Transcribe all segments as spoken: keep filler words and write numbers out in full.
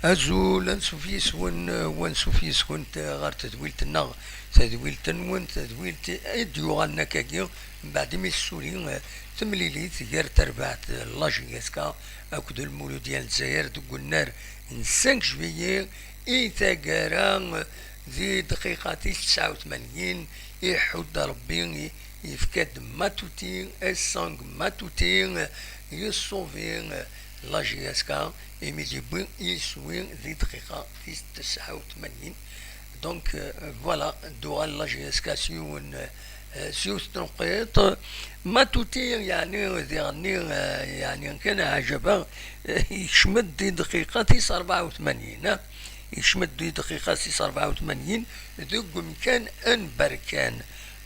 Azul, ansuf yis-wen, wansuf yis-kent ɣer tedwilt-nneɣ, tadwilt-nwen, tadwilt i d-yuɣalen akkagi mbeɛd imi tessuli temlilit gar terbaɛt n la J S K akked Lmuludya n Lezzayer deg unnar n cinq juillet i taggara di dqiqa tis tesɛa u tmanyin, iḥudd Rebbi, yefka-d Matuti, Essang Matuti, yessuvi la J S K, imi d-yewwi iswi di dqiqa tis tesɛa u tmanyin. Donc, euh, voilà, d-tuɣal la J S K s yiwen, euh, s yiwet tneqqiṭ. Matuti, yeɛni, diɣenni, euh, yeɛni kan ɛjabeɣ, euh, yekcem-d di dqiqa tis rebɛa u tmanyin, ah. Yekcem-d di dqiqa tis rebɛa u tmanyin deg umkan n Berkan.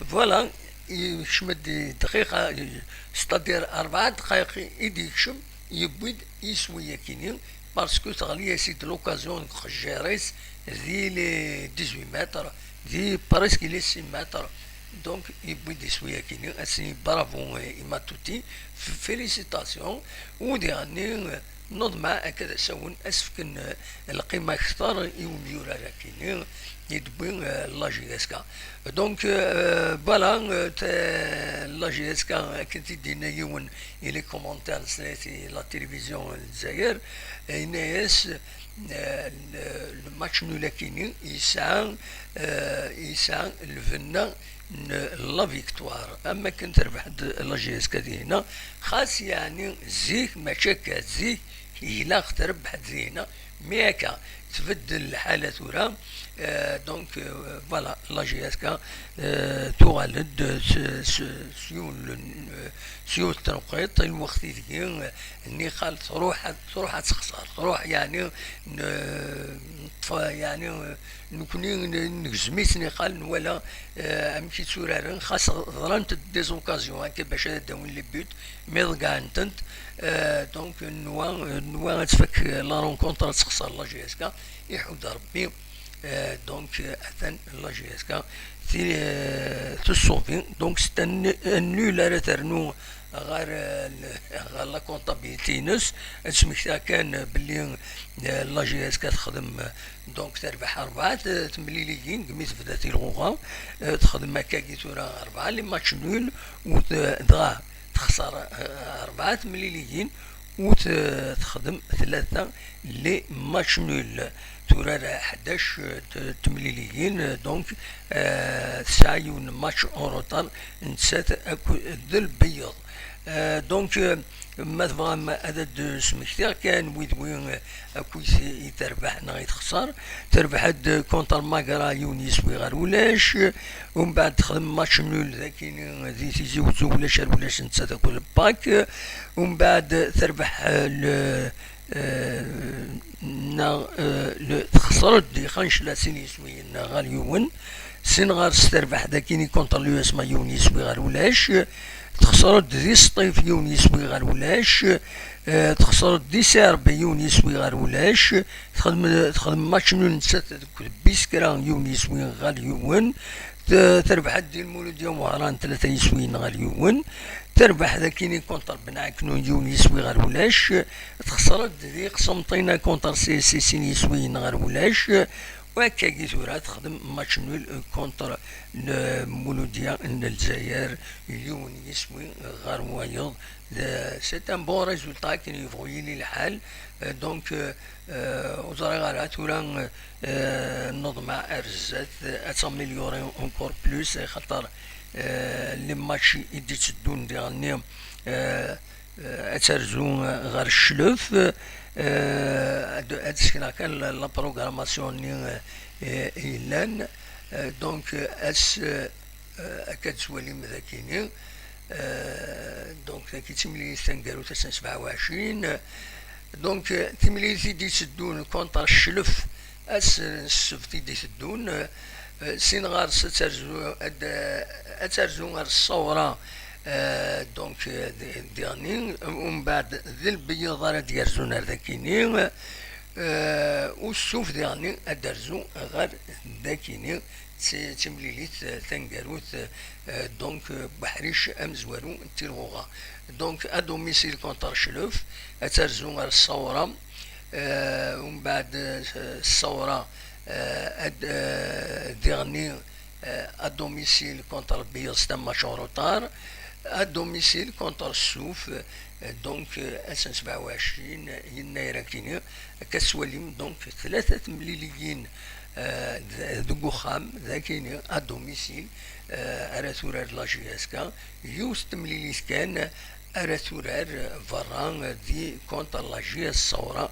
Voilà, yekcem-d di dqiqa, c'est-à-dire rebɛa dqayeq i d-yekcem, yewwi-d iswi-yakini, parce que teɣli-as-id l'occasion deg uqejjir-is di les dix-huit mètres, di presque les six mètres. Donc, yewwi-d iswi-yakini, ass-nni bravo i Matuti, f-, félicitations, u diɣenni, Neḍmeɛ akka d asawen ad s-fken, eh, lqima kter i umyurar akini i d-tewwi, eh, la J S K. Donc, euh, voilà, euh, t-, la J S K, akken t-id-yenna yiwen i les commentaires n snat i la télévision n Lezzayer, eh, yenna-yas, eh, le, le match nul akini yesɛa, eh, yesɛa lbenna n la victoire. Am akken terbeḥ-d la J S K dihina, xas yeɛni zik, mačči akka, zik ilaq trebbeḥ-d dihina, mi akka tbeddel lḥala tura, euh, donc, euh, voilà, la J S K, euh, tuɣal-d s, s, s yiwen, euh, s yiwet tneqqiṭ, i lweqt ideg, euh, niqal truḥ, truḥ ad texṣer, truḥ yeɛni, n-, ṭṭef-, yeɛni, euh, Nekni n-, negzem-iten iqal, nwala, eh, amek i tturaren, xas ḍrant-d des occasions akka bac ad d-awin les buts, mais ḍeggɛen-tent. Eh, donc, nwa, nwa ad tfak la rencontre, ad texṣer la J S K, iḥudd Rebbi. Eh, donc, eh, atan la J S K ti-, eh, tessubi. Donc, c'est un, un nul ara ternu ɣer, eh, ɣer la comptabilité-ines. Ad smektiɣ kan belli, eh, la J S K texdem, eh, donc terbeḥ rebɛa, eh, temliliyin, deg mi tebda tilɣuɣa, eh, texdem akkagi tura rebɛa les matchs nuls, u t-, dɣa texṣer, eh, rebɛa temliliyin, u t-, texdem tlata les matchs nuls. Turar ḥdac, eh, t-, temliliyin, eh, donc, eh, tesɛa yiwen match en retard, nettat akked d Lbeyyeḍ. Eh, donc, eh, ma tebɣam ad d-smektiɣ kan wid wi, eh, akkit i terbeḥ neɣ i texṣer. Terbeḥ-d contre Magra yiwen yiswi ɣer ulac. Umbeɛd texdem match nul dagi di Tizi Wezzu, ulac ar ulac, nettat akked Pâques. Umbeɛd terbeḥ, eh, le, eh, neɣ, eh, le, texṣer-d di Xancla sin yiswiyen ɣer yiwen. Sin ɣer-s terbeḥ dagi contre l'U S M A yiwen yiswi ɣer ulac. Texṣer-d di Sṭif yiwen yiswi ɣer ulac. Eh, texṣer-d di Serbie yiwen yiswi ɣer ulac. Texdem, texdem match nul nettat deg Biskra yiwen yiswi ɣer yiwen. Te-, terbeḥ-d di Lmuludya Wehran tlata yiswiyen ɣer yiwen. Terbeḥ dagini contre Ben Aknoun yiwen yiswi ɣer ulac. Texṣer-d di Qsenṭina contre C S C sin yiswiyen ɣer ulac. U akkagi tura texdem match nul contre Lmuludya n Lezzayer, yiwen yiswi ɣer wayeḍ. Euh, c'est un bon résultat akken yebɣu yili lḥal. Euh, donc, euh, euh, ur ẓriɣ ara tura, euh, neḍmeɛ ar zdat, euh, ad s'améliorer encore plus, axaṭer, euh, les matchs i d-itteddun diɣenni, euh, euh, ad terzu, euh, ɣer cclef, euh, ad, ad sekneɣ kan la, la programmation-nni, euh, euh, yellan. Euh, donc, euh, ass, euh, euh, akka d-tettwalim dagini. Euh, donc, dagi d timlilit taneggarut ass n sebɛa u ɛecrin. Donc, euh, timlilit i d-itteddun contre cclef, ass n ssebt i d-iteddun, euh, sin ɣer-s ad terzu, ad, ad terzu ɣer Ṣṣawra, euh, donc, euh, d-, diɣenni, umbeɛd d Lbeyyeḍ ara d-yerzun ar dagini, euh, u ssuf diɣenni ad d-terzu ɣer dagini. D ti-, d timlilit, euh, taneggarut, euh, donc, euh, Buḥric amezwaru n Tilɣuɣa. Donc, à domicile contre Cclef, ad terzu ɣer Ṣṣawra, Euh, umbeɛd, euh, ssawra, euh, ad, euh, diɣenni, euh, à domicile contre Bias, c'est un match en retard. À domicile contre Souf, euh, donc, euh, ass n sebɛa u ɛecrin yennayer akini, akka tettwalim, donc, tlata temliliyin, euh, d-, deg uxxam, d akini, à domicile, euh, ara turar la J S K, yiwet temlilit kan, ara turar berra di contre la J S Sawra.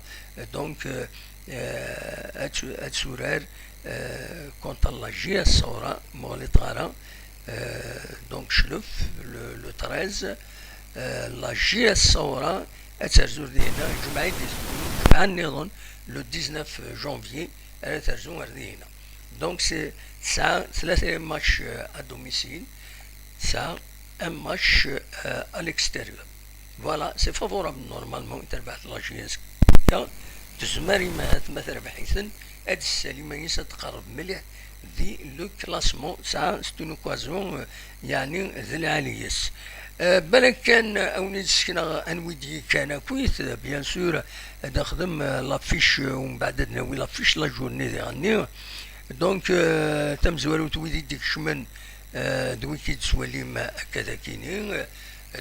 Donc, euh, euh, ad tu-, ad turar, euh, contre la J S Sawra, ma ɣliṭeɣ ara. Euh, donc, clef, le, le treize, euh, la J S Sawra, ad terzu dinna, lǧemɛa i d-iteddun, lǧemɛa nniḍen, le dix-neuf janvier, ara terzu ar dinna. Donc, c'est, tesɛa tlata match, euh, à domicile, tesɛa un match, euh, à l'extérieur. Voilà, c'est favorable normalement i terbaɛt la J S K. Tezmer imahat ma terbeḥ-iten, ad tessali iman-is ad tqerreb mliḥ di le classement. Tesɛa, c'est une occasion, euh, yeɛni d lɛali-s. Euh, balak kan, euh, ad wen-id-sekneɣ anwi d-yekkan akkit, euh, bien sûr, ad nexdem, euh, l'affiche, euh, umbeɛd ad nawi l'affiche la journée diɣenni. Donc, euh, tamezwarut, wid i d-ikecmen, euh, d wid i d-tettwalim akka d akini.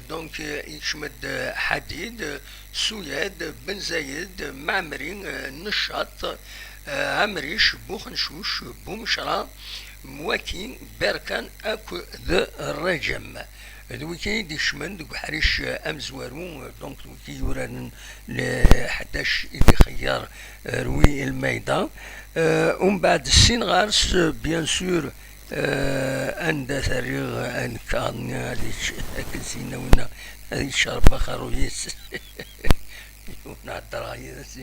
Donc, euh, ikcem-d, euh, Ḥadid, euh, Suyad, Ben Zayed, Maɛmri, euh, Neccaṭ, euh, Ɛemric, Buxencuc, Bumecra, Mwaki, Berkan akked Rajem. D wigi i d-ikecmen deg uḥric, euh, amezwaru, euh, donc d wigi yuraren le ḥdac i d-ixeyyer, euh, Rui Almeida. Euh, umbeɛd, sin ɣer-s, euh, bien sûr, euh, anda terriɣ, euh, anekkaḍ-nni ad yečč, akken s-yenna winna, ad yečč Rebbi axerrub-is. Yiwen heddreɣ yid-s,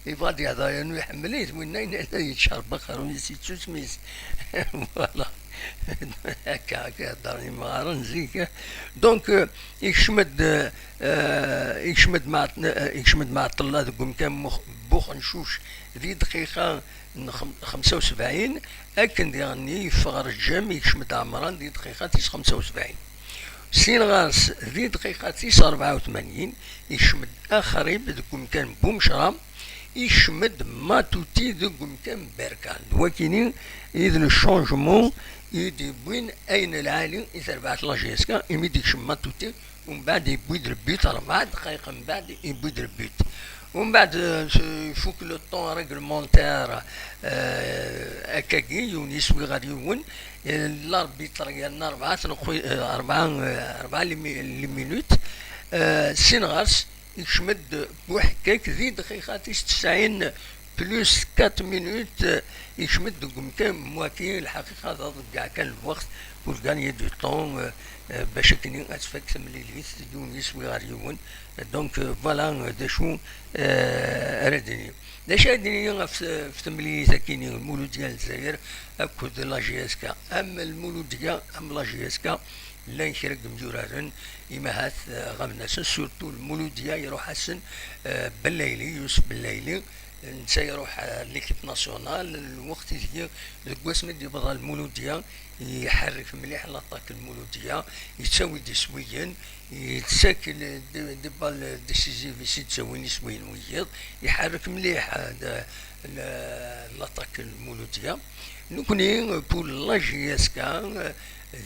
yebɣa ad d-yehder yernu iḥemmel-it, winna yenna-as ad yečč Rebbi axerrub-is, yettusem-is. Voilà. Akka, akka i heddren yimɣaren zik. Donc, euh, ikcem-d, euh, ikcem-d Mɛet-, euh, ikcem-d Mɛeṭṭella deg umkan Mux-, Buxencuc di dqiqa n xem-, xemsa u sebɛin, akken diɣenni yeffeɣ Reǧem, ikcem-d Ɛemran di dqiqa tis xemsa u sebɛin. Sin ɣer-s di dqiqa tis rebɛa u tmanyin, ikcem-d Axrib deg umkan n Bumecra, ikcem-d Matuti deg umkan n Berkan. D wakini i d le changement i d-yewwin ayen lɛali i terbaɛt la J S K, imi d-ikcem Matuti, umbeɛd yewwi-d le but, rebɛa dqayeq mbeɛd yewwi-d le but. Umbeɛd, euh, ifuk le temps réglementaire, euh, akkagi, yiwen yiswi ɣer yiwen, euh, l'arbitre yerna rebɛa tenqu-, euh, rebɛa, euh, rebɛa les mi-, les minutes, euh, sin ɣer-s, ikcem-d buḥekkak di dqiqa tis tesɛin plus quatre minutes, euh, ikcem-d deg umkan n waki, lḥaqiqa d aḍeggeɛ kan lweqt, pour gagner du temps, euh, euh, bac akken ad tfak temlilit, yiwen yiswi ɣer yiwen. Donc, euh, voilà, euh, d acu, euh, ara d-iniɣ. D acu ara d-iniɣ ɣef, ɣef temlilit-agi-nni, Lmuludya n Lezzayer akked la J S K? Am Lmuludya, am la J S K, llan kra n yimyuraren, imahat, eh, ɣaben-asen, surtout Lmuludya, iruḥ-asen, eh, Bellayli, Yusef Bellayli, netta iruḥ, eh, l'équipe nationale, lweqt ideg, deg wasmi d-yebḍa Lmuludya, iḥerrek mliḥ l'attaque n Lmuludya, yettawi-d iswiyen, yettak le-, des, des balles décisives i s-d-ttawin iswiyen wiyiḍ, iḥerrek mliḥ, eh, de-, le-, l'attaque n Lmuludya. Nekni, pour la J S K, eh,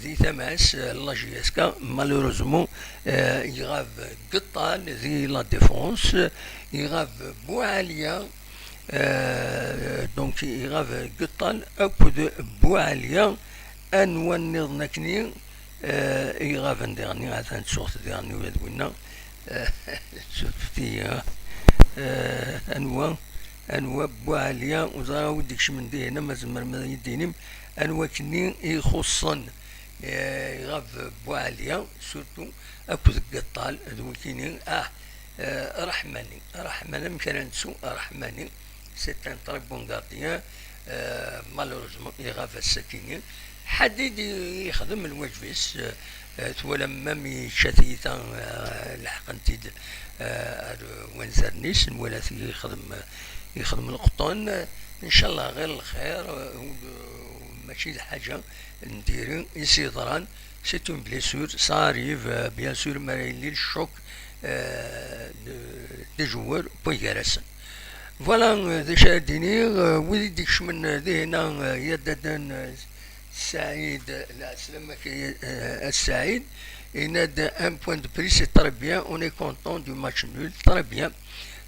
di tama-s, eh, la J S K, malheureusement, eh, iɣab Geṭṭal di la défense, iɣab Buɛaliya, eh, donc iɣab Geṭṭal akked Buɛaliya, anwa nniḍen akni, eh, iɣaben diɣenni, atan tsuɣt diɣenni ula d winna, eh, surfet-iyi, eh, anwa, anwa Buɛaliya, ur ẓriɣ wi d-ikecmen dihin, ma tzemrem ad yi-d-tinim, anwa akni i ixuṣṣen, eh, iɣab Buɛaliya, surtout, akked Geṭṭal, d wikini, ah, eh, Raḥmani. Raḥmani, amek ara nettu Raḥmani? C'est un très bon gardien. Euh, malheureusement, iɣab ass-akini. Ḥadid i-, yexdem lwajeb-is. Euh, euh, twalam, même yečča tiyita, euh, leḥqen-t-id, euh, ar wanzaren-is, nwala-t yexdem, yexdem lqeṭṭun. Ncallah ɣir lxir, euh, mačči d lḥaǧa n diri i s-yeḍran. C'est une blessure, ça arrive, euh, bien sûr, mi ara yili le choc, euh, de, des joueurs, wway gar-asen. Voilà, euh, d acu ara d-iniɣ, euh, wid i d-ikecmen, euh, dihina, euh, yaddaden, euh, Saɛid, euh, lɛeslama-k, euh, a Saɛid, yenna-d un point de prix, c'est très bien, on est content du match nul, très bien.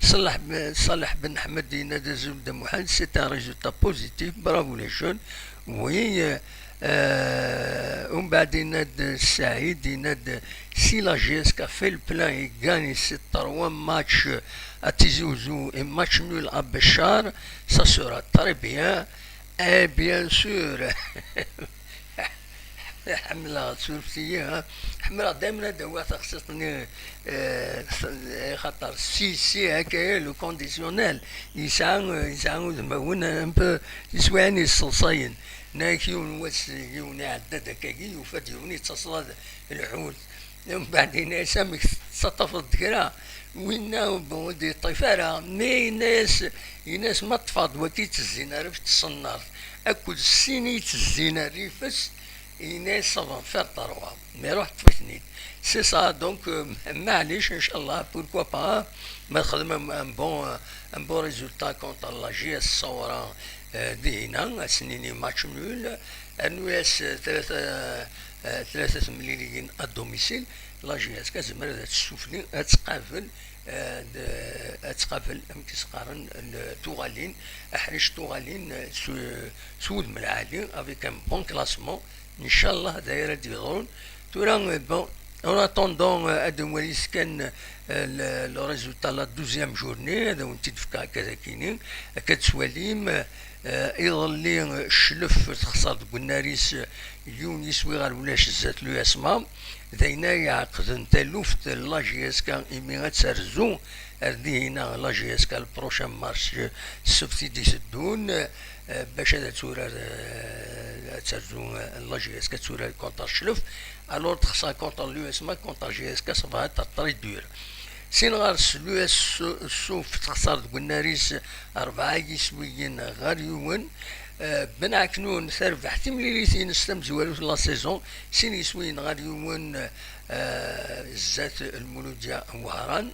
Salah, Salah Ben Ahmed yenna-d azul de Mohamed, c'est un résultat positif, bravo les jeunes. Oui, euh, euh, umbeɛd yenna-d Saɛid, yenna-d si la J S K fait le plein et gagne ces trois matchs à Tizi Ouzou et match nul à Béchar, ça sera très bien. Et bien sûr, ḥemmleɣ surfet-iyi, ha? Ḥemmleɣ daymen ad awiɣ taxṣiṭ-nni, eh, xaṭer si, si, akka, le conditionnel, yesɛa, yesɛa udmawen un peu tiswiɛin yesseḍsayen. Nnan-ak yiwen wass, yiwen iɛedda-d akkagi, yufa-d yiwen yettaṣḍa-d lḥut. Mbeɛd yenna-yas: "Amek tettaṭṭafeḍ-d kra?" Winna, bon, ur d-yeṭṭif ara. Mi yenna-yas, yenna-yas: "Ma ṭṭfeɣ-d wagi yettezzin rrif n tṣennart akked sin i yettezzin rrif-s", yenna-yas: "Ça va faire trois." Mi iruḥ ṭṭef-iten-id. C'est ça, donc, euh, maɛlic, inchallah, pourquoi pas, ma txedmem un bon, un bon résultat contre la J S Saoura, euh, dihina, ad s-nini match nul, rnu-yas, euh, tlata, euh, tlata temliliyin à domicile, la J S K tezmer ad tessufli, ad tqabel, euh, d-, ad tqabel, amek i s-qqaren, le, tuɣalin, aḥric tuɣalin, euh, s, s wudem lɛali, avec un bon classement, inchallah, d aya ara d-yeḍrun. Tura, euh, bon, en attendant, euh, ad nwali kan, euh, le, le résultat la douzième journée, ad awen-t-id-fkeɣ akka d akini, akka d-twalim, euh, iḍelli, euh, Cclef texṣer deg unnar-is, euh, yiwen yiswi ɣer ulac zdat l'U S M A, d ayen ay iɛeqden taluft la J S K imi ad terzu ar dihina la J S K le prochain match, euh, ssebt i d-iteddun, euh, bac ad turar, euh, ad terzu, euh, la J S K ad turar contre Cclef, alors texṣer contre l'U S M A, contre J S K, ça va être très dur. Sin ɣer-s l'U S Souf texṣer deg unnar-is rebɛa yiswiyen ɣer yiwen. Euh, Ben Ɛeknun terbeḥ timlilit-ines tamezwarut n la saison, sin yiswiyen ɣer yiwen, euh, zdat Lmuludya Wehran.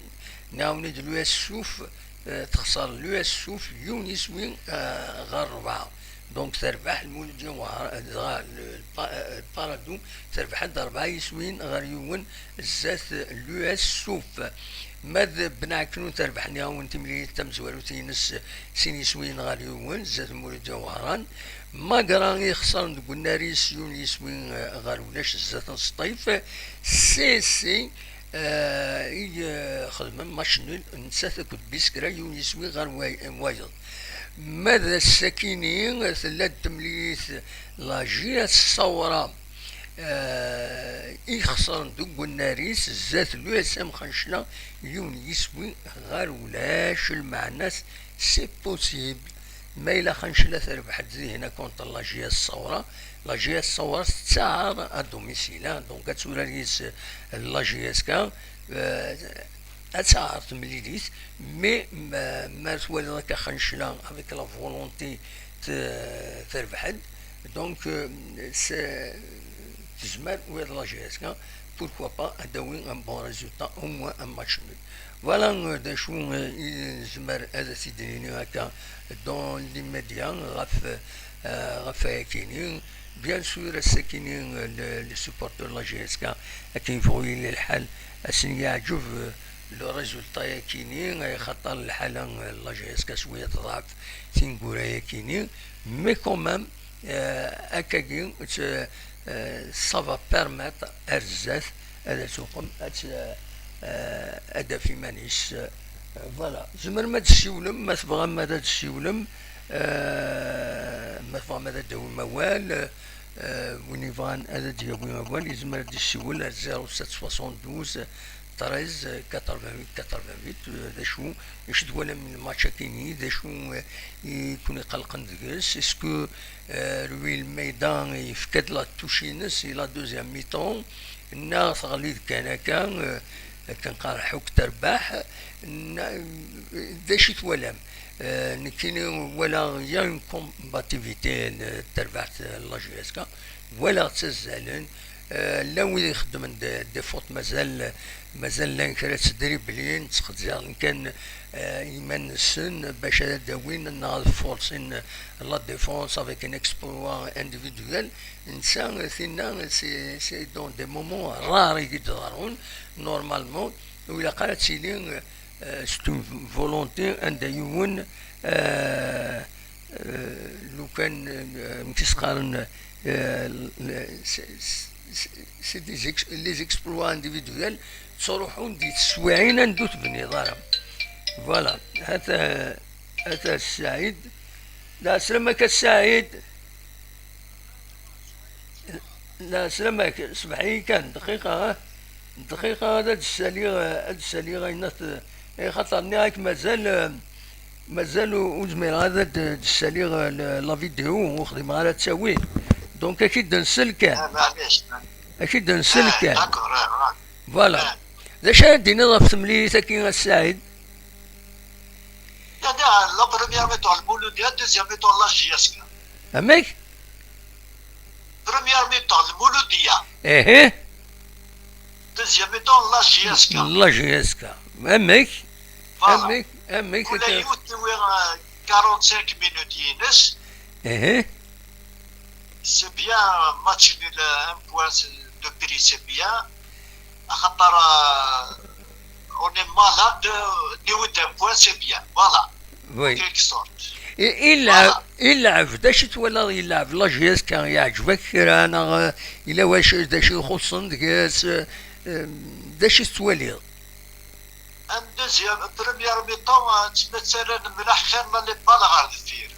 Nɛawen-id l'U S Souf, euh, texṣer l'U S Souf yiwen yiswi, euh, ɣer rebɛa. Donc terbeḥ Lmuludya Wehran, dɣa le, le Pa-, euh, Paradou terbeḥ-d rebɛa yiswiyen ɣer yiwen zdat l'U S Souf. Ma d Ben Ɛeknun terbeḥ nniɣ-awen timlilit tamezwarut-ines sin yiswiyen ɣer yiwen zdat Lmuludya Wehran. Magra ixesren deg unnar-is yiwen yiswi, eh, ɣer ulac zdat n Sṭif. C C, eh, i, eh, xedmen match nul nettat akked Biskra yiwen yiswi ɣer way-, wayeḍ. Ma d ass-akini tella-d temlilit la J S Saoura, eh, i ixesren deg unnar-is zdat l'U S M Xancla yiwen yiswi ɣer ulac, lmeɛna-s c'est possible. Ma yella Xancla terbeḥ-d dihina contre la J S Saoura, la J S Saoura tettaɛar à domicile, hein, donc ad turar yis la J S K, euh, ad taɛer temlilit, mais ma, ma twaliḍ akka Xancla avec la volonté te-, terbeḥ-d, donc, euh, c'est, tezmer, wiyaḍ la J S K, pourquoi pas, ad d-tawi un bon résultat, au moins un match nul. Voilà, euh, d acu, euh, i nezmer ad as-id-nini akka dans l'immédiat ɣef, euh, ɣef wayakini. Bien sûr, ass-akini, euh, le, les supporters de la J S K, akken yebɣu yili lḥal, ad sen-yeɛǧeb, euh, le résultat-yakini, ay xaṭer lḥala, euh, la J S K cwiya teḍɛef tineggura-yakini, mais quand même, euh, akkagi, euh, ça va permettre ar zdat ad tuqem, ad, euh, ad d-taf iman-is. Euh, voilà. Tzemrem ad d-tessiwlem, ma tebɣam ad d-tessiwlem, euh, ma tebɣam ad d-tawim awal, euh, win yebɣan ad d-yawi awal, yezmer ad d-yessiwel ar zéro sept soixante-douze treize quatre-vingt-huit quatre-vingt-huit, euh, d acu, acu twalam n lmatch-akini, d acu, euh, i ken-iqellqen deg-s? Est-ce que, euh, Louis Almeida yefka-d la touche-ines i la deuxième mi-temps, neɣ teɣli-d kan akka, euh, akken qqar ḥukk terbaḥ, n-, d acu i twalam? Euh, nekkini walaɣ il y a une combativité n terbaɛt n la J S K, walaɣ ttazzalen, Eh, llan wid ixeddmen de- des fautes, mazal mazal llan kra ttdriblin, ttxezziren kan eh, iman-nsen bac ad d-awin neɣ ad forsin la défense avec un exploit individuel. Netta, tinna, c'est c'est dans des moments rares i d-ḍerrun. Normalement ur ilaq ara ad tili eh, c'est une volonté anda yiwen eh, eh, lukan eh, amek i s-qqaren eh, le- c'est- c'est- c'est des ex- les exploits individuels ttruḥun di teswiɛin anda ur tebniḍ ara. Voilà. Ata ata Saɛid. Lɛeslama-k a Saɛid. Lɛeslama-k, sbeḥ-iyi kan dqiqa, ah. Dqiqa ad d-ssaliɣ, ad d-ssaliɣ ayen at, eh, xaṭer nniɣ-ak mazal eh, mazal ur ur zmireɣ ad d-ssaliɣ eh, la vidéo, ur xdimeɣ ara ttawil. Donc ad k-id-nsel kan. Ah, maɛlic. Ad k-id-nsel Ah, kan. D'accord, ah, ah. Voilà. Ah. D acu ara d-tiniḍ ɣef temlilit-agi a Saɛid? Yadi, la première mi-temps Lmuludya, deuxième mi-temps la J S K. Amek? Première mi-temps Lmuludya. Ehe. Deuxième mi-temps la J S K. La J S K. Amek? Voilà. Amek? Amek? Kula yiwet tiwi eh, quarante-cinq minutes yines. Ehe. C'est bien, match nul, un point de prix, c'est bien. Axaṭer euh, on est malade, euh, niwi d'un point, c'est bien. Voilà. Oui. En quelque sorte. Ilɛeb d acu twalaḍ? Ilɛeb la J S K yeɛǧeb-ak kra neɣ eh, yella wacu d acu ixuṣṣen deg-s? Eh, d acu tettwaliḍ? Am deuxième, première mi-temps, euh, ttmettarran mlaḥ xir ma les balles ɣer deffir.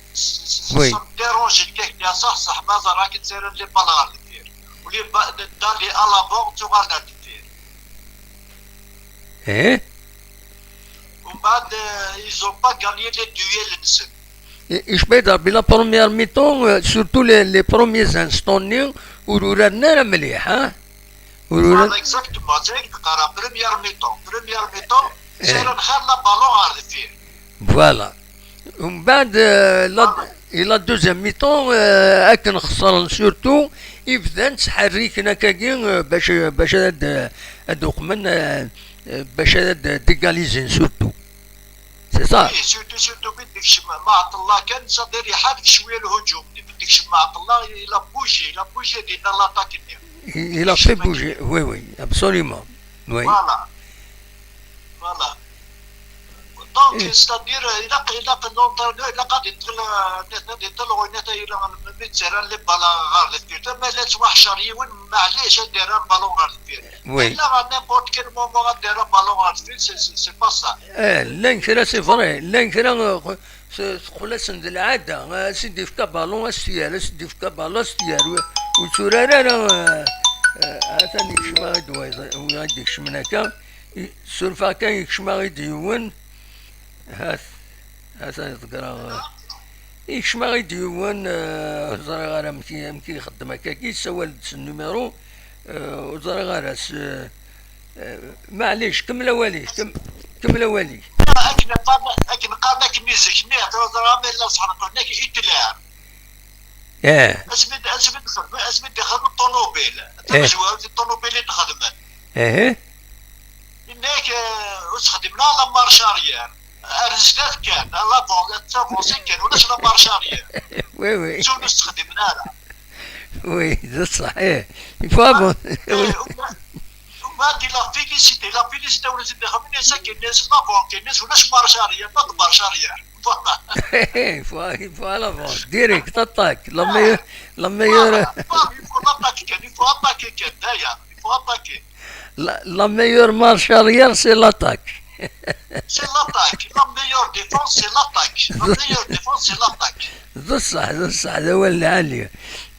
Oui. Ça me dérange lkak-nni, aṣaḥ ṣaḥ ma ẓerra akken ttarran les balles ɣer deffir. Uli ba- nedda les à l'avant, tuɣal ɣer deffir. Eh? Umbeɛd, euh, ils ont pas gagné les duels-nsen. Icba Rebbi la première mi-temps, euh, surtout les, les premiers instants-nni, ur uraren ara mliḥ, ha? Ur ur- Voilà, exactement. C'est une première mi-temps. Première mi-temps, c'est une la ballon à refaire. Voilà. Umbeɛd, euh, la, et la deuxième mi-temps, euh, akken xesren surtout, i bdan ttḥerriken akkagi euh, bac bac ad ad uqmen euh, euh, bac ad ad dégalisin surtout. C'est ça. Oui, surtout, surtout mi d-ikcem Maɛṭella kan, ça diri ḥader cwiya lhujum. Mi d-ikcem Maɛṭella, il a bougé, il a bougé dinna l'attaque-nni. Il a fait bouger, oui, oui, absolument. Oui. Voilà. Voilà. Donc, c'est-à-dire, ilaq, ilaq l'entraîneur, ilaq ad iṭṭel, euh, ad iṭṭel ɣur-net, ilaq mi ttarran les balles ɣer deffir. Ma la yettwaḥcer yiwen, maɛlic ad d-yerr ballon ɣer deffir. Oui. Ala à n'importe quel moment ad d-yerr ballon ɣer deffir, c'est, c'est, c'est pas ça. Eh, llan kra, c'est vrai, llan kra, eh, s- teqqel-asen d lɛada, eh, as-d-ifka balon, as-t-yerr, as-d-ifka balon, as-t-yerr. Ur, ur tturar ara, eh, eh, atan yekcem-aɣ-id wayeḍ, wi ad d-ikecmen akka. I- Surfeɣ kan yekcem-aɣ-id yiwen. Hat, atan ḍeggreɣ, eh, yekcem-aɣ-id yiwen, eh, ur ẓriɣ ara amek i, amek i ixeddem akkagi, yessawal-d s nnumiru, eh, ur ẓriɣ ara s, eh, maɛlic, kemmel awal-ik, kem- kemmel awal-ik. Akken qqaren, akken qqaren akken i zik-nni, teẓra ma yella ṣṣeḥ neɣ nekk Hitler. Eh. Asmi d- asmi d-xedmen, asmi d-ixedmen ṭunubil. Eh. Tamezwarut n ṭunubil i d-xedmen. Eh. Yenna-yak, eh, ur ttxeddimen ara la marche arrière. Ar zdat kan, à l'avant, ad tavansi kan, ulac la marche arrière. Oui, oui. Zun ur ttxeddimen ara. Oui, d ṣṣeḥ, eh. Il faut avancer. Eh, oui. Umbeɛd il a félicité, il a félicité win i s-d-ixedmen, akken-nni, la banque-nni, ulac marche arrière, pas de marche arrière. Voilà. Il faut, il faut à l'avant, direct, attaque, la meilleure, la meilleure. Voilà. Il faut attaquer, il faut attaquer, il faut attaquer. La, la meilleure marche arrière, c'est l'attaque. C'est l'attaque. La meilleure défense, c'est l'attaque. La meilleure défense, c'est l'attaque. D ṣṣeḥ, d ṣṣeḥ, d awal lɛali.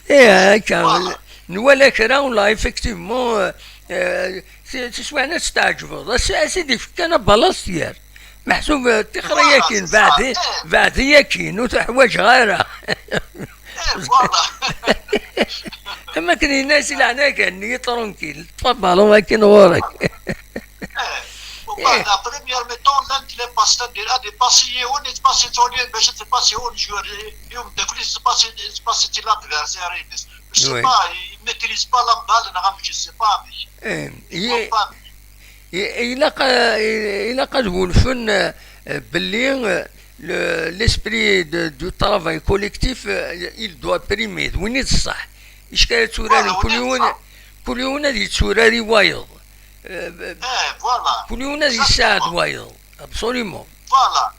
Ih, akka, voilà. Nwala kra, wala, effectivement, euh, euh, si, si swiɛna testeɛǧbeḍ, as, as i d-ifkan abalastier. Meḥsub, euh, tixra yakin, beɛdi, beɛdi yakin, ur tuḥwaǧeɣ ara. Am akken yenna si leɛnaya kan, nni tranquille, ṭṭef abalun akin ɣur-k. Umbeɛd, la première mi-temps, llant les passes, c'est-à-dire ad ipassi yiwen, yettpassi Tony, bac ad ipassi yiwen joueur, i umeddakel-is, yettpassi, yettpassi-t i l'adversaire-ines. Je sais pas, il maîtrise pas la balle, neɣ amek, je sais pas amek. Eh, il comprend pas amek. I- ilaq, eh, ilaq ad wulfen, eh, belli, eh, le- l'esprit de- du travail collectif, eh, il doit primer, d win i d ṣṣeḥ. Ickal ad turaren, kul yiwen, kul yiwen ad yetturar i wayeḍ. Eh, kul yiwen ad yessaɛed wayeḍ. Absolument. Voilà.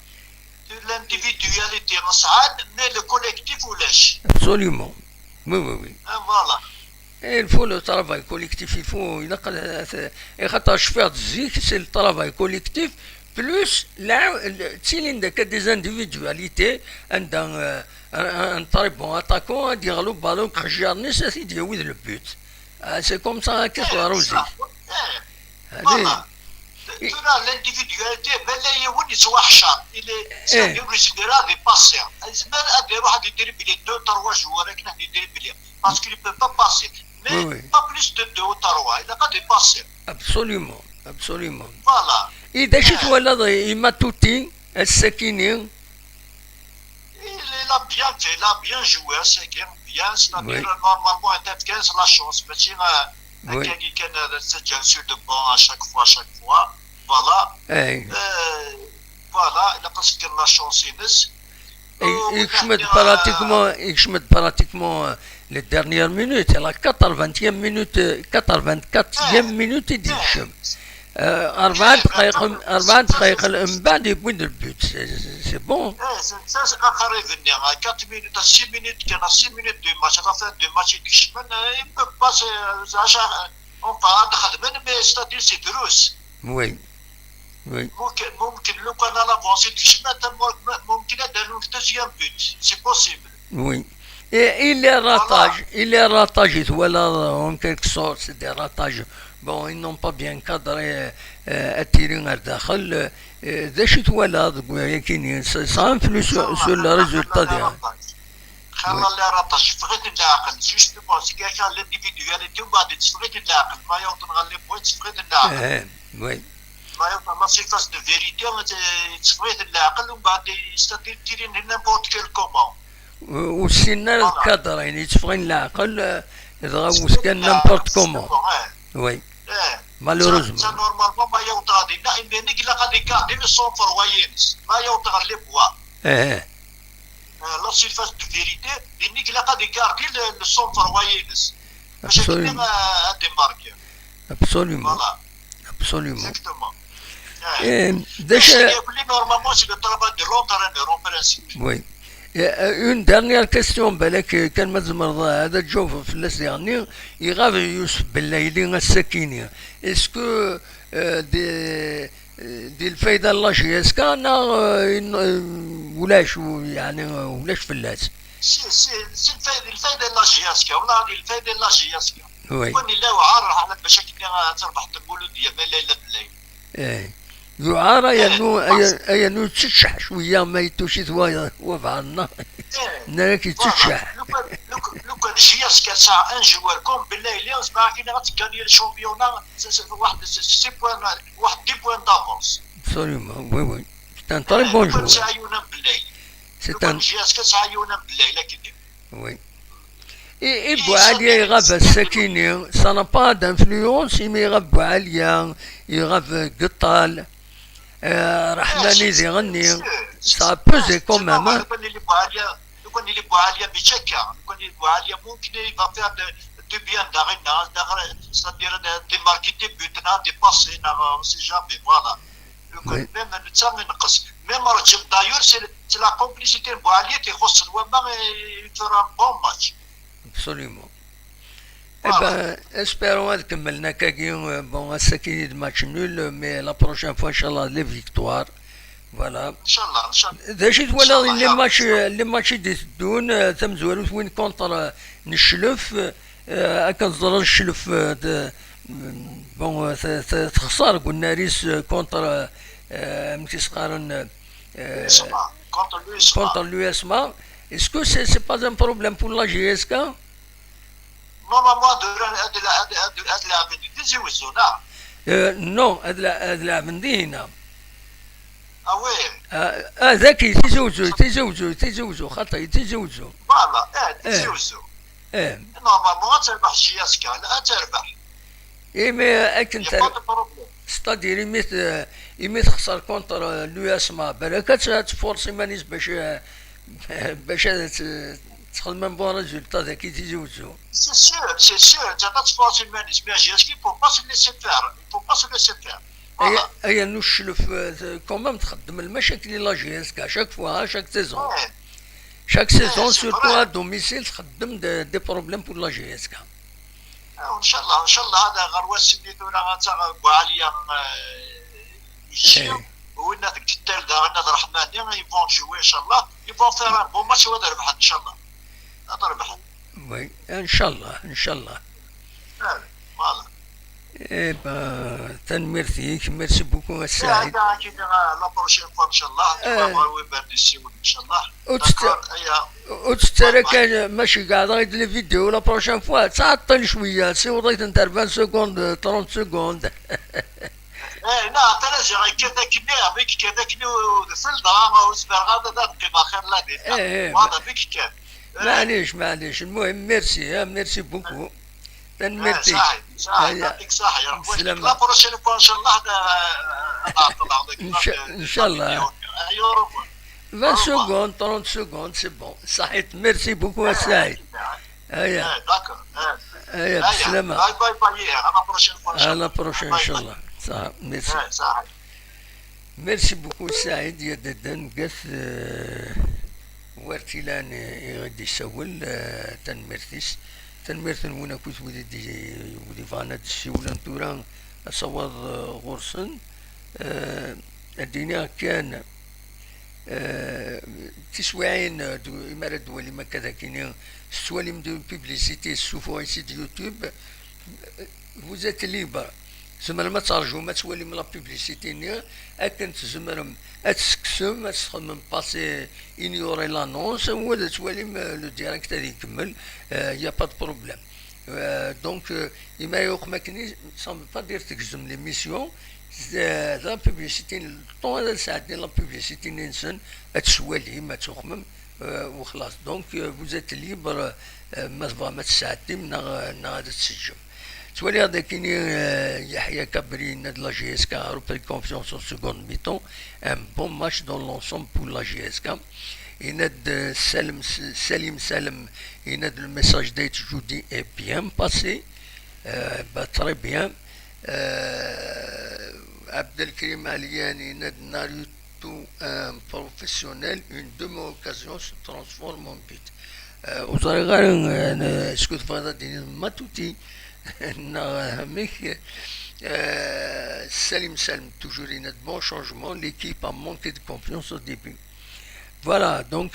L'individualité nesɛa-tt, mais le collectif ulac. Absolument. Oui, oui, oui. Eh, voilà. Et il faut le travail collectif, il faut, ilaq ad, ad, axaṭer cfiɣ-d zik, c'est le travail collectif, plus la, le- ttilin-d akka des individualités, anda, euh, un, un très bon attaquant ad d-yeɣlu balon deg iqejjaren-is, ad t-id-yawi d le but. Ah, c'est comme ça akka i teḍra zik. Voilà. Tura, l'individualité, ma yella yiwen yettwaḥcer, il est, c'est-à-dire ur yezmir ara ad ipassi. Yezmer ad iruḥ ad idribli deux, trois joueurs akken ad idribli. Parce qu'il ne peut pas passer. Mais pas plus de deux ou trois, ilaq ad ipassi. Absolument, absolument. Voilà. I d acu i twalaḍ i Matuti ass-akini? Il, il a bien fait, il a bien joué, c'est bien, bien, c'est-à-dire, normalement, il a fait la chance, mais sinon, euh, oui, quelqu'un qui a sur de bon à chaque fois, à chaque fois, voilà. Eh. Euh, voilà, il a presque la chance, Ines. Et, euh, et je me pratiquement, et je me pratiquement, euh, les dernières minutes, à la quatre-vingtième minute, euh, quatre-vingt-quatrième minute, il dit, je, euh, أربعة دقائق، أربعة دقائق من بعد يبوي le but. C'est, c'est bon. Eh, c'est, ça, c'est un rêve, quatre minutes, six minutes, كان six minutes du match, à la fin du match, il dit, je, euh, il peut pas, c'est, euh, ça, ça, enfin, ad xedmen, mais c'est-à-dire, c'est drus. Oui. Oui. ممكن، ممكن لو كان لافونسي تكشمات، ممكن نديرو deuxième but. C'est possible. Oui. Et, et les ratages, et les ratages, voilà, en quelque sorte, c'est des ratages. Bon, ils n'ont pas bien cadré, euh, attiré à daxel. Euh, d acu i twalaḍ deg wayakini? Ça, ça influe sur, sur le résultat des. Xaṭer les ratages, teffeɣ-iten leɛqel. Justement, c'est quelqu'un l'individualité, ومن بعد teffeɣ-iten leɛqel. Ma yewweḍ ɣer les points, teffeɣ-iten leɛqel. Eh, oui. Ma yewweḍ la surface de vérité, teffeɣ-iten leɛqel, ومن بعد يستطيع de tirer n'importe quel comment. Ur ssinen ara ad kadrin, yetteffeɣ-iten leɛqel, eh, dɣa wwet kan n'importe comment. Oui. Eh. Malheureusement. Ça, normalement, ma yewweḍ ɣer dinna, imir-nni ilaq ad igardi le sang-froid-ines. Ma yewweḍ ɣer les points. Eh. Euh, la surface de vérité, dinna ilaq ad igardi le, le sang-froid-ines. Bac akken, euh, ad imarki. Absolument. Voilà. Absolument. Exactement. Eh, déjà, normalement, c'est le travail de l'entraîneur, en principe. Oui. Et, euh, une dernière question, balak, euh, kan ma tzemreḍ, euh, ad tjawbeḍ fell-as diɣenni, iɣab Yusef Bellayli ass-akini. Est-ce que, euh, des, euh, di lfayda n la J S K neɣ, euh, in-, euh, ulac, u-, yeɛni, euh, ulac fell-as? Si, si, si lfayda, lfayda n la J S K, wala di lfayda n la J S K. Oui. Win yella yewɛer, ḥala bac akken ad terbeḥ Lmuludya, ma yella yella Bellayli. Eh. Yuɛer ayennu, ayen-, ayennu yetteččeḥ cwiya ma yettucit wa, wabɛaḍ-nneɣ. Eh. Nnan-ak yetteččeḥ. Voilà. Lukan, lukan, lukan J S K tesɛa un joueur comme Bellayli, zemreɣ ad ak-iniɣ ad teggani le championnat, c'est, c'est, واحد, c'est, c'est six points, واحد dix points d'avance. Absolument, oui, oui. C'est un très bon joueur. Lukan tesɛa yiwen am Bellayli. C'est un. Lukan J S K tesɛa yiwen am Bellayli, akken. Oui. I, i Buɛaliya iɣab ass-akini, ça n'a pas d'influence, imi iɣab Buɛaliya, iɣab Geṭṭal, euh, Raḥmani diɣenni, ça a pesé quand même, hein. Lukan yili Buɛaliya, lukan yili Buɛaliya, mais tcakka, lukan yili Buɛaliya, ممكن il va faire de, de bien, daɣen, c'est-à-dire de, de marquer des buts, de passer, on sait jamais, voilà. Lukan même netta ineqqes. Même Rǧeb, d'ailleurs, c'est, c'est la complicité n Buɛaliya qui ixuṣṣen wama, il fera un bon match. Absolument. Eh ben, espérons ad kemmlen akkagi, euh, bon, ass-agi d match nul, mais la prochaine fois, inchallah, les victoires. Voilà. Inchallah, inchallah. D acu i twalaḍ les matchs, les matchs i d-iteddun, euh, tamezwarut win contre, euh, Neclef, euh, akken teẓriḍ Neclef, euh, de, bon, euh, te-, te-, texṣer deg unnar-is, euh, contre, euh, amek i s-qqaren, euh, contre l'U S M A. Est-ce que c'est, c'est pas un problème pour la J S K? Normalement, ad, ad, ad, ad, ad leɛben di Tizi Wezzu, neɣ? Euh, non, ad, la- ad leɛben dinna. Ah oui. Ah, ah, dagi, Tizi Wezzu, Tizi Wezzu, Tizi Wezzu, xaṭi, Tizi Wezzu. Voilà, eh, Tizi Wezzu. Normalement ad terbeḥ J S K, ad terbeḥ. Imi akken c'est-à-dire imi texser contre l'U S M A, balak ad tforce iman-is bac bac ad texdem un bon résultat dagi Tizi Wezzu. C'est sûr, c'est sûr, ad tforce iman-is, mais J S K il faut pas se laisser faire, il faut pas se laisser faire. Aya n uclef, quand même txeddem lmacakil i la J S K chaque fois, chaque saison. Chaque saison, surtout à domicile, txeddem des problèmes pour la J S K. Ncallah, ncallah, hada ɣer wass-nni tura ad taɣ Buɛaliya, yečči, winna deg Ǧettal daɣen ad Ṛeḥmani, ils vont jouer, ncallah, ils vont faire un bon match, ad rebḥen, ncallah. Ad rebḥen. Oui, ncallah, ncallah. Voilà. Eh ben, tanemmirt-ik, merci beaucoup a Saɛid. La prochaine fois, ncallah. Ur tettara kan, mačči qeɛdeɣ-d les vidéos, la prochaine fois, ttɛeṭṭil cwiya, ssiweḍ-itent ar vingt secondes, trente secondes. Eh, neɣ tala ziɣ yekkat akkenni, mi yekkat akkenni udfel, dɣa ur zmireɣ ara ad qqimeɣ xir la din. Voilà, mi yekkat. Maɛlic, maɛlic, المهم, merci, merci beaucoup. Tanemmirt-ik. Saḥit, saḥit, yɛṭik saḥit. Bislama. La prochaine fois, ncallah, ad ɛeṭṭleɣ deg. Ncallah. Vingt secondes, trente secondes, c'est bon. Saḥit, merci beaucoup a Saɛid. Aya. D'accord. Aya, bislama. Bye bye bye, à la prochaine fois, ncallah. À la prochaine, ncallah. Saḥit, merci. Merci beaucoup Saɛid Yadadden, gat war tilan i ɣ-d-isawel, tanemmirt-is. Tanemmirt-nwen akk wid i d-, wid ibɣan ad d-ssiwlen tura, asawaḍ ɣur-sen. Ad d-iniɣ kan, tiswiɛin, imi ara d-twalim akka dagini, tettwalim-d publicité, tessufuɣ-itt-id YouTube, vous êtes libre. Tzemrem ad terǧum ad twalim la publicité-nni, akken tzemrem ad tt-tekksem, ad tt-txedmem passer, ignorer l'annonce, ou ad twalim le direct ad ikemmel, il y a pas de problème. Donc, imi ara yuqem akken, ça ne veut pas dire tegzem l'émission, la publicité, le temps ad sɛeddin la publicité-nni-nsen, ad tt-twalim, ad tuqmem, wexlaṣ. Donc, vous êtes libre, ma tebɣam ad tesɛeddim neɣ, neɣ ad tt-teǧǧem. Ttwaliɣ dakini, Yahya Kabri yenna-d la J S K a repris confiance en seconde mi-temps, un bon match dans l'ensemble pour la J S K. Yenna-d Salim, Salim Salem, yenna-d le message d'être jeudi est bien passé. Bah, très bien. Abdelkrim Alian yenna-d Naruto, un professionnel, une demi-occasion se transforme en but. Ur ẓriɣ ara, est-ce que tebɣiḍ ad d-tiniḍ Matuti neɣ amek? Salim Salem toujours yenna-d bon changement, l'équipe a manqué de confiance au début. Voilà, donc,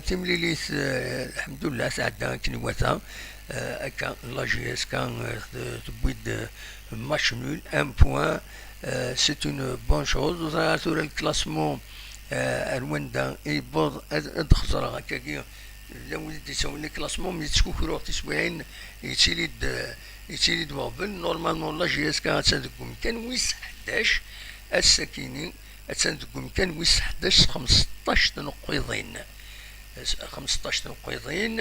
timlilit, lḥemdullah, tɛedda akken iwata. Akka la J S K tewwi-d match nul, un point. C'est une bonne chose. Ur ẓriɣ ara tura le classement ar wanda i yewweḍ, ad xeẓreɣ akkagi. Llan wid i d-yettawin le classement, mi yettkukru tiswiɛin, yettili-d, yettili-d weɣbel. Normalement la J S K attan deg umkan wis ḥdac ass-akini. Attan deg umkan wis ḥdac s xmesṭac tneqqiḍin. Xmesṭac tneqqiḍin.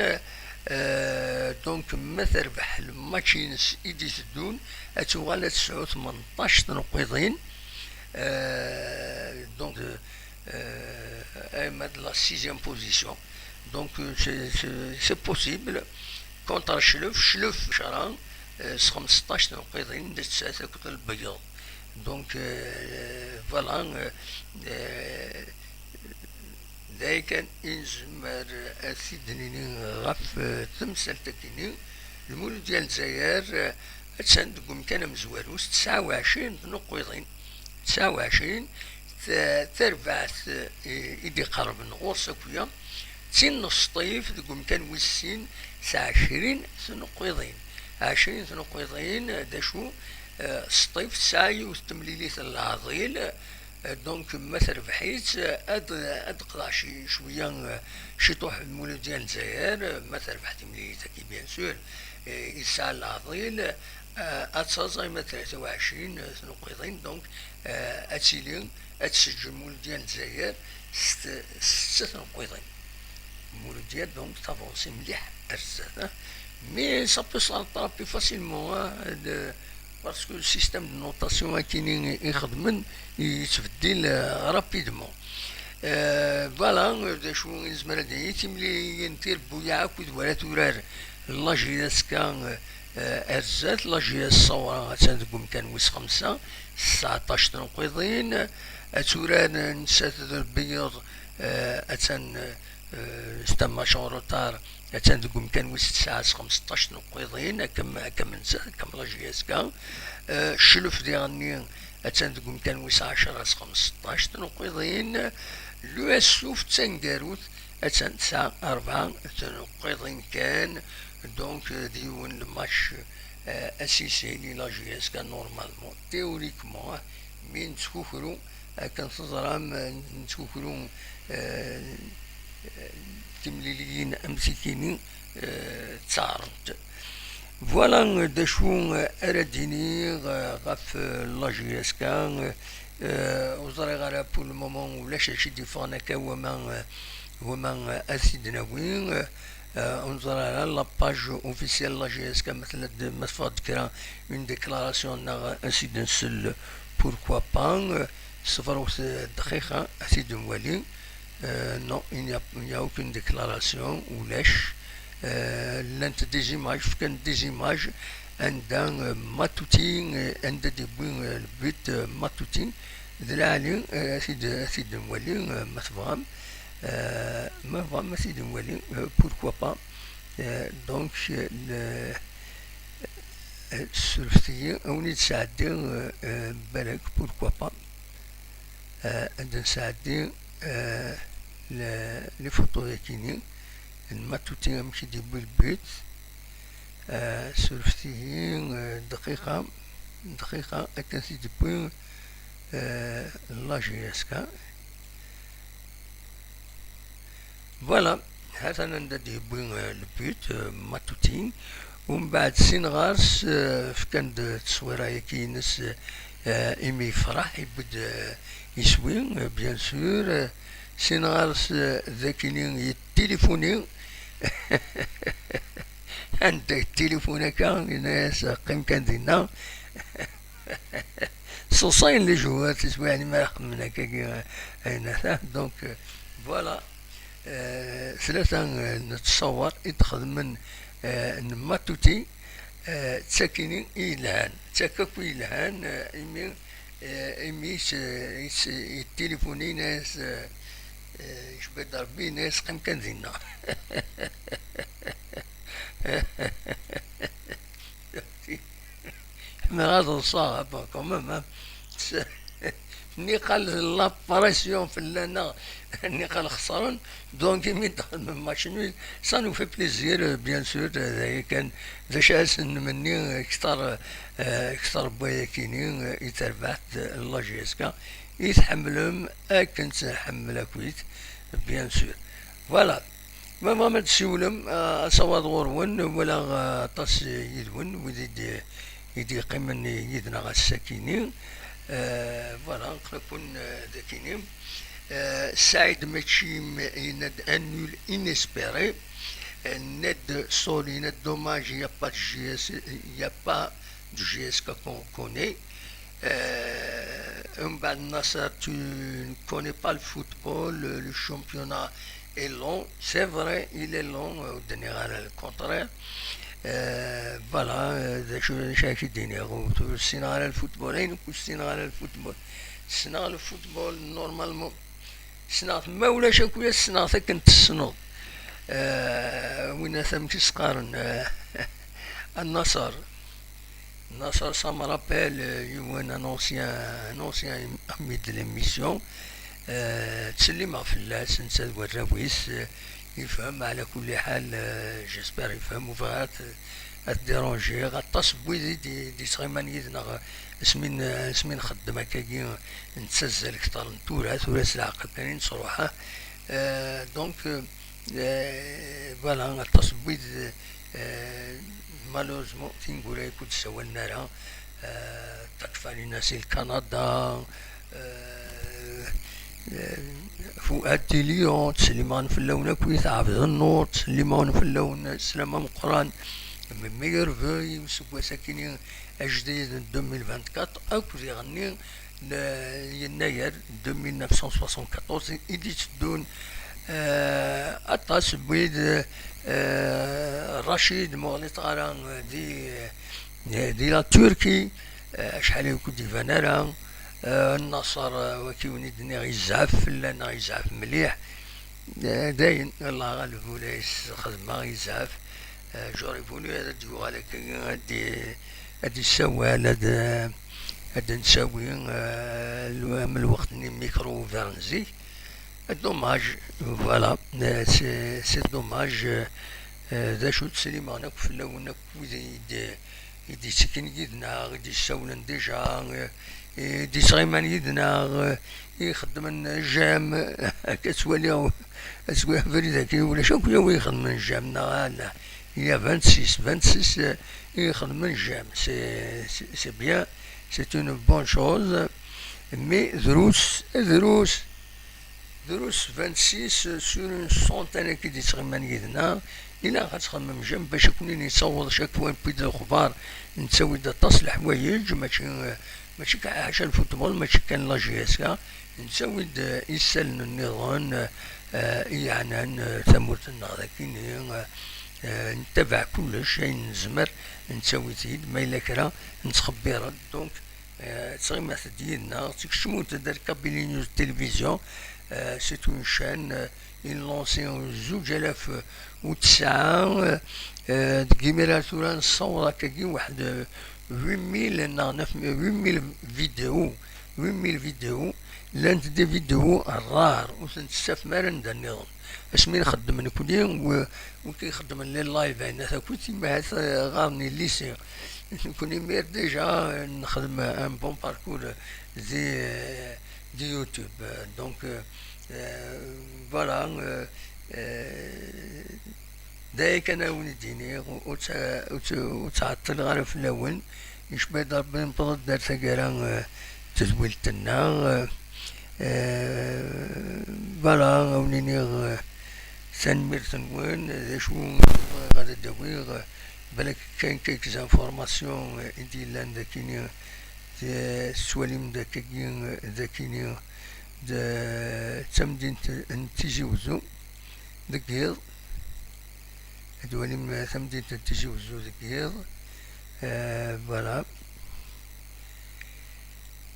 Donc ma terbeḥ lmatch-ines i d-iteddun, ad tuɣal ad tesɛu tmenṭac tneqqiḍin. Donc, elle est de la sixième position. Donc, c'est possible. Contre Chlef, Chlef, s xmesṭac tneqqiḍin d tesɛa akked Lbeyyeḍ. Donc, voilà, d aya kan i nezmer ad t-id-nini ɣef temsalt-agi-nni. Lmuludya n Lezzayer attan deg umkan amezwaru s tesɛa u ɛecrin tneqqiḍin. Tesɛa u ɛecrin, tarbaɛt i d-iqerben ɣur-s akya, d tin n Sṭif deg umkan wis sin s ɛecrin tneqqiḍin. Ɛecrin tneqqiḍin, d acu? Sṭif tesɛa yiwet temlilit n leɛḍil, donc ma terbeḥ-itt, ad, ad d-teqḍeɛ cwiya, ciṭuḥ Lmuludya n Lezzayer, ma terbeḥ temlilit-agi, bien sûr, i tesɛa leɛḍil, ad taẓ arma d tlata u ɛecrin tneqqiḍin, donc, ad tili, ad tseǧǧ Lmuludya n Lezzayer s setta tneqqiḍin. Lmuludya, donc, tavansi mliḥ. ar zdat, hein. Mais ça peut s'attraper facilement, hein, de, parce que le système de notation akini i xedmen yettbeddil, euh, rapidement. Euh, voilà, euh, d acu i nezmer ad d-nini, timliliyin tirebbuyaɛ akked wala turar la J S K, euh, ar zdat, la J S Sawra attan deg umkan wis xemsa, tesɛeṭṭac tneqqiḍin, ad turar nettat d Lbeyyeḍ, euh, attan, euh, s tamac en retard, attan deg umkan wis tesɛa s xemseṭṭac tneqqiḍin, akka am, akka am nettat, akka am la J S K. Euh, Cclef diɣenni attan deg umkan wis ɛecra s xemseṭṭac tneqqiḍin. L'U S Suf d taneggarut, attan tesɛa rebɛa tneqqiḍin kan. Donc, euh, d yiwen le match, euh, asisel i la J S K normalement, théoriquement, hein, mi nettkukru, akken teẓram, euh, nettkukru, euh, timliliyin am tikini, euh, ttaɛrent. Voilà, euh, d acu, euh, ara d-iniɣ, euh, ɣef, euh, la J S K, euh, euh, ur ẓriɣ ara pour le moment ulac acu i d-yeffɣen akka wama, euh, wama, euh, ad t-id-nawi, euh, euh, ur neẓri ara la page officielle la J S K ma tella-d, ma teffeɣ-d kra une déclaration neɣ ad s-id-nsel, pourquoi pas, euh, sefrut, euh, dqiqa ad t-id-nwali. Euh, non, il n'y a, il n'y a aucune déclaration, ulac. Euh, llant des images, fkan des images, anda, euh, Matuti, euh, anda d-yewwi, euh, le but, euh, Matuti, d lɛali, euh, ad t-id, ad t-id-nwali, euh, ma tebɣam, euh, ma tebɣam ad t-id-nwali, euh, pourquoi pas. Euh, donc, euh, le, euh, surfet-iyi, a wen-id-sɛeddiɣ, euh, euh, balak, pourquoi pas. Euh, ad d-nesɛeddi, euh, le, les photos-yakini n Matuti, amek i d-yewwi le but. Euh, surfet-iyi, euh, dqiqa, dqiqa, akken t-id-yewwi, euh, la J S K. Voilà, ha-t-an anda d-yewwi, euh, le but, euh, Matuti. Umbeɛd sin ɣer-s, euh, fkan-d tteswira-yaki-ines, euh, imi yefreḥ, yewwi-d, euh, iswi, euh, bien sûr. Euh, sin ɣer-s, euh, d akini yettilifuni. Anda yettilifun akka, yenna-yas, "Qqim kan dinna." Ṣṣuṣayen les joueurs tiswiɛin mi ara xedmen akkagi, euh, ayen ata. Donc, euh, voilà. Euh, tlata, euh, n ttṣawer i d-xedmen, euh, n Matuti, euh, d takini i yelhan, d takak i yelhan, euh, imi, euh, imi s-, s-, yettilifuni, yenna-yas, euh, euh, yecba-d Rebbi, yenna-yas, "Qqim kan dinna." Ḥemmleɣ ad ḍseɣ, ah, bon, quand même, hein. Niqal la pression fell-aneɣ, niqal xesren, donc imi d-xedmen match nul, ça nous fait plaisir, euh, bien sûr, euh, d aya kan, d acu ara sen-nmenni, euh, kter, euh, kter n wayakini, euh, i terbaɛt, euh, n la J S K, i tḥemmlem akken tt-nḥemmel akkit, bien sûr. Voilà. Ma tebɣam ad d-tessiwlem, ah, asawaḍ ɣur-wen, walaɣ, ah, aṭas yid-wen, wid i d-, i d-yeqqimen yid-neɣ ass-akini. Ah, voilà, aql-aken, ah, dakini. Ah, Saïd Mechim yenna-d un nul inespéré. Ah, Ned Sol yenna-d dommage, il n'y a pas de J S, il n'y a pas de J S K qu'on connaît. Euh, umbeɛd Nasser, tu ne connais pas le football, le, le championnat est long. C'est vrai, il est long, euh, ur d-nniɣ ara le contraire. Euh, voilà, euh, d acu, d acu ara k-id-iniɣ, ur, ur ssineɣ ara le football, ayen akk ur ssineɣ ara le football. Ssneɣ le football, normalement, ssneɣ-t, ma ulac akk, ssneɣ-t akken tessneḍ. Euh, win ata amek i s-qqaren, euh, Al Nassr. Nasser, ça me rappelle, euh, yiwen, un ancien, un ancien ami de l'émission. Euh, ttsellimeɣ fell-as, netta d warraw-is, euh, yefhem, ɛla kulli ḥal, euh, j'espère yefhem, ur bɣiɣ ad, ad t-dérangiɣ. Aṭas n wid i d-, i d-yettɣiman yid-neɣ, asmi n-, asmi nxeddem akkagi, nettazzal kter n tura, tura s leɛqel kan i nettruḥ, ah. Euh, donc, euh, Eh, voilà, aṭas n wid, eh, malheureusement, tineggura-agi ur d-ssawalen ara. Eh, Takfalina si Lkanada, eh, eh, Fuad Tilion, ttsellimeɣ fell-awen akkit, Ɛebd Nnur, ttsellimeɣ fell-awen, sslama meqqran, mes meilleurs vœux i useggas akini ajdid n deux mille vingt-quatre, akked iɣenni n yennayer deux mille neuf cent soixante-quatorze i d-itteddun, eh, aṭas n wid, eh, Racid, ma ur ɣliṭeɣ ara, eh, di, eh, di la Turquie, eh, acḥal ur k-d-iban ara, eh, Nnaṣer, eh, waki wen i d-nniɣ yezɛef fell-aneɣ, yezɛef mliḥ. Eh, dayen, Allah ɣaleb, ula yesxedmeɣ yezɛef. Eh, Juribuni ad d-yuɣal akka, ad d-, ad d-yessawal, ad, ad d-nsawi, eh, lw-, am lweqt-nni mikru ugar n zik. Dommage, voilà, eh, c'est, c'est dommage, eh, eh, d acu ttsellimeɣ akk fell-awen akk wid i d-, i d-yettekkin yid-neɣ, i d-yessawlen déjà, eh, i d-yettɣiman yid-neɣ, eh, i ixeddmen j'aime, akka ttwaliɣ, ttwaliɣ abrid-agi, ulac akk yawi ixeddmen j'aime, neɣ ala, il y a vingt-six, vingt-six, eh, i ixeddmen j'aime, c'est, c'est, c'est bien, c'est une bonne chose, mais drus, drus, drus vingt-six sur une centaine i d-yettɣiman yid-neɣ, ilaq ad txemmem j'aime bac ad ken-in-yettaweḍ cakwa wid lexbar, nettawi-d aṭas leḥwayeǧ, mačči, mačči kan ḥaca lfutbol, mačči kan la J S K, nettawi-d, eh, isallen nniḍen, eh, i yeɛnan, eh, tamurt-nneɣ dagini, eh, eh, nettabaɛ kullec, ayen nezmer nettawi-t-id, ma yella kra nettxebbiṛ-d. Donc, eh, ttɣimat-d yid-neɣ, tkecmemt-d ar Kabylie News Télévision, eh, c'est une chaîne, eh, i nlansi zuǧ alaf u tesɛa, eh, deg imir ar tura nessaweḍ akkagi waḥed, eh, huit mille neɣ neuf mille, huit mille vidéos, huit mille vidéos, llant des vidéos rares, ur tent-tessafem ara anda nniḍen. Asmi nxeddem nekni, u-, wid ixeddmen les lives, ayen takit, imahat, eh, ɣaren-iyi lycée. Nekni imir déjà, eh, nexdem un bon parcours di, eh, di YouTube. Donc, eh, eh, voilà, eh, eh, d aya kan ara wen-d-iniɣ, ur tt-, ur tt-, ur ttɛeṭṭileɣ ara fell-awen. Icba-d Ṛebbi, newweḍ-d ar taggara, eh, n tedwilt-nneɣ. Eh, eh, voilà, ad wen-iniɣ, eh, tanemmirt-nwen, d acu bɣiɣ ad d-awiɣ, eh, balak kan quelques informations, eh, i d-yellan dakini, eh, tettwalim dakagi, eh, dakini, d, d tamdint n Tizi Wezzu, deg yiḍ, ad twalim, eh, tamdint n Tizi Wezzu deg yiḍ. Eh, voilà.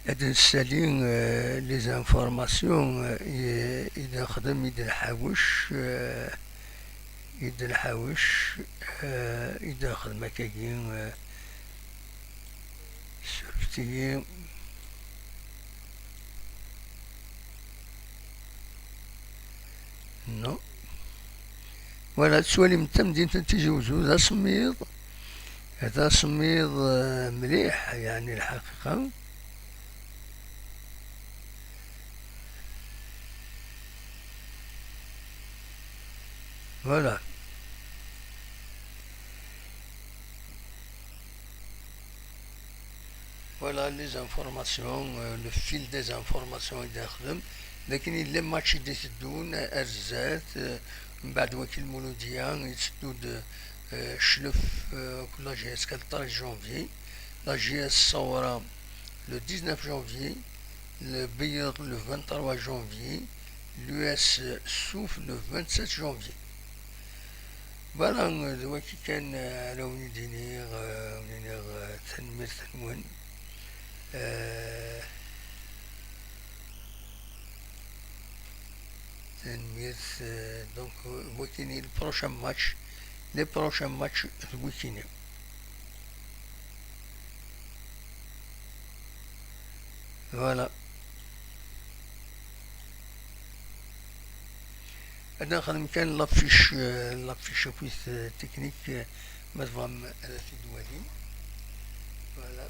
Ad nessali, eh, les informations, eh, i, i d-nexdem, i d-nḥawec, eh, i d-nḥawec, eh, i d-nexdem akkagi, eh, surfet-iyi. Non. Voilà, tettwalim tamdint n Tizi Wezzu d asemmiḍ, d asemmiḍ, eh, mliḥ, yeɛni lḥaqiqa. Voilà. Voilà les informations, euh, le fil des informations i d-nexdem. Lakin yella match i d-iteddun ar zdat, euh, mbeɛd waki Lmuludiya, yetteddu-d, euh, Cclef, euh, akked la J S K le treize janvier, la J S Sawra le dix-neuf janvier, le Beyyiḍ le vingt-trois janvier, l'U S Souf le vingt-sept janvier. Voilà, d waki kan, eh, ara wen-id-iniɣ, eh, wen-iniɣ, eh, tanemmirt-nwen. Eh, tanemmirt, eh, donc, eh, waki le prochain match, les prochains matchs d wikini. Voilà. Ad nexdem kan l'affiche, euh, l'affiche akkit, euh, technique, euh, ma tebɣam ad t-id-twalim. Voilà.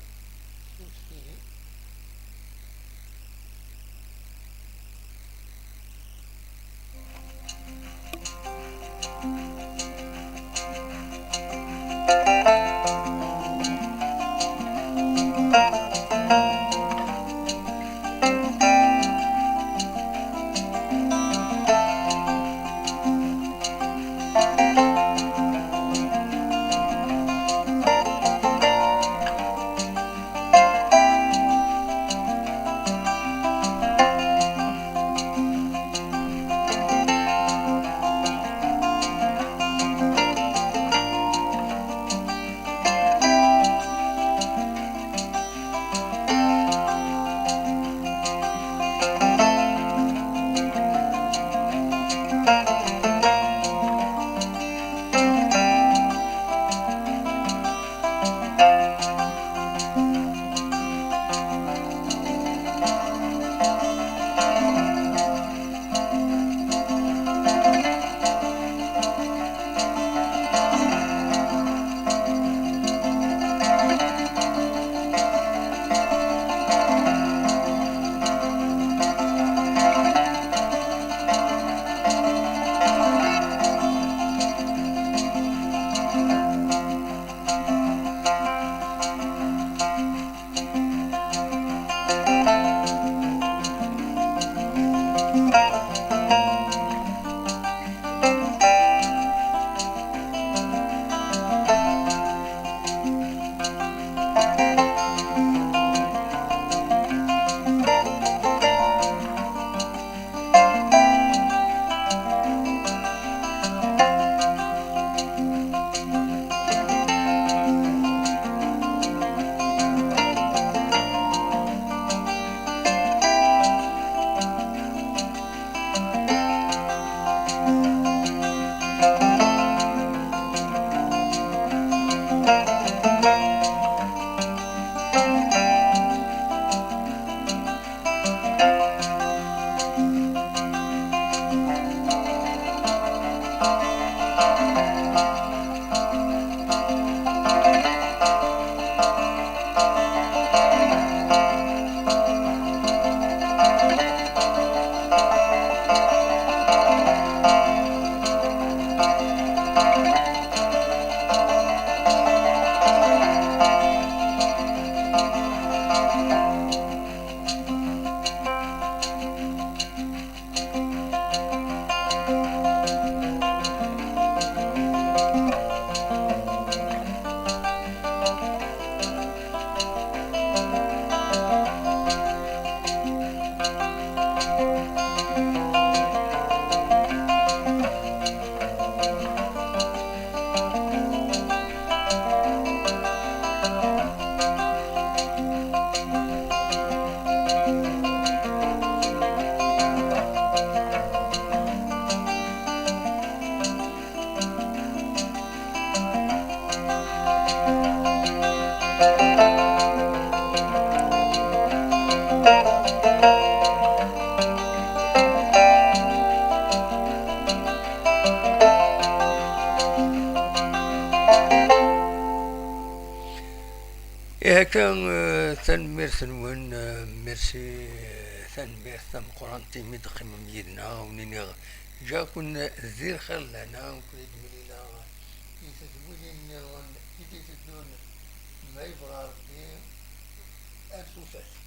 Ihi akka, eh, tanemmirt-nwen, eh, merci, eh, tanemmirt tameqqrant imi d-teqqimem yid-neɣ, wen-iniɣ ǧǧiɣ-ken di lxir lehna, ur ken-id-mlileɣ i tedwilin nniḍen i d-iteddun, ma yebɣa Rebbi, ar tufat.